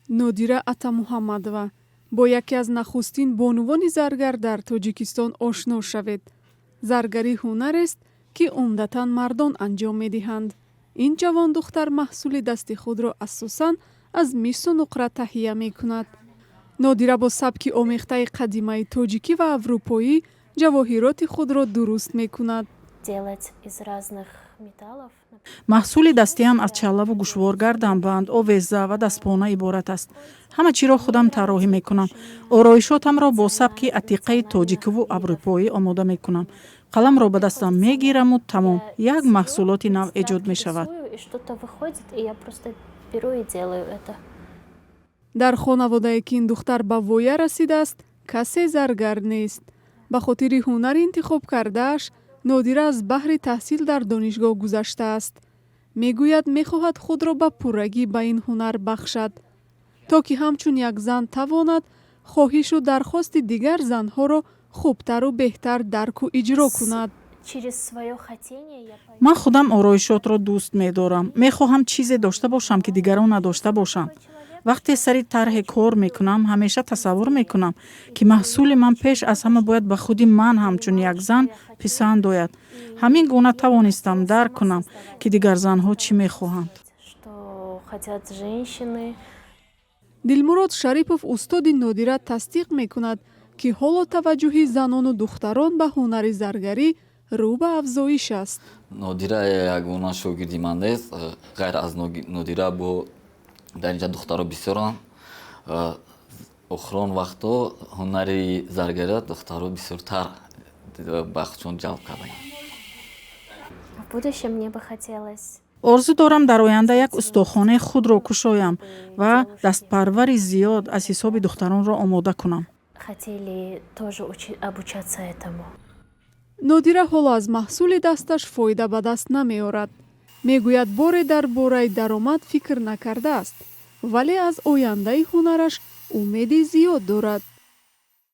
Нодира Атамуҳаммадова, бо яке аз нахустин бонувони заргар дар Тоҷикистон ошно шавед. Заргарӣ ҳунарест, ки умдатан мардон анҷом медиҳанд. Ин ҷавондухтар маҳсули дасти худро асосан аз мису нуқра таҳия мекунад. Нодира бо сабки омехтаи қадимаи тоҷикӣ ва аврупоӣ ҷавоҳироти худро дуруст мекунад. Делать из разных металлов. Маҳсули дастиам аз чаллаву гӯшвор, гарданбанд, овеза ва дастпона иборат аст. Ҳама чиро худам тарроҳӣ мекунам. Ороишотамро бо сабки атиқаи тоҷикиву аврупоӣ омода мекунам. Қаламро ба дастам мегираму тамом, як маҳсулоти нав эҷод мешавад. И что-то выходит, и я просто беру и делаю это. Дар хонаводае, ки ин духтар ба воя расидааст, касе заргар нест. Ба хотири ҳунари интихоб кардааш Нодира аз баҳри таҳсил дар донишгоҳ гузаштааст. Мегӯяд, мехоҳад худро ба пуррагӣ ба ин ҳунар бахшад, то ки ҳамчун як зан тавонад хоҳишу дархости дигар занҳоро хубтару беҳтар дарку иҷро кунад. Через свое хотение я Ман худам ороишотро дӯст медорам. Мехоҳам чизе дошта бошам, ки дигарон надошта бошанд. Вақте сари тарҳе кор мекунам, ҳамеша тасаввур мекунам, ки маҳсули ман пеш аз ҳама бояд ба худи ман ҳамчун як зан писанд ояд. Ҳамин гуна тавонистам дарк кунам, ки дигар занҳо чӣ мехоҳанд. Что хотят женщины. Дилмурод Шарипов, устоди Нодира, тасдиқ мекунад, ки ҳоло таваҷҷӯҳи занону духтарон ба ҳунари заргарӣ рӯ ба афзоиш аст. Нодира ягона шогирди ман нест. Ғайр аз Нодира бо дар инҷа духтаро бисёранд. Охирон вақтҳо ҳунари заргариро духтаро бисёртар ба худшон ҷалб карданд. В будущем мне бы хотелось Орзу дорам дар оянда як устохонаи худро кушоям ва дастпарвари зиёд аз ҳисоби духтаронро омода кунам. Хотели тоже обучаться этому. Нодира ҳоло аз маҳсули дасташ фоида ба даст намеорад. Мегӯяд, боре дар бораи даромад фикр накардааст, вале аз ояндаи ҳунараш умеди зиёд дорад.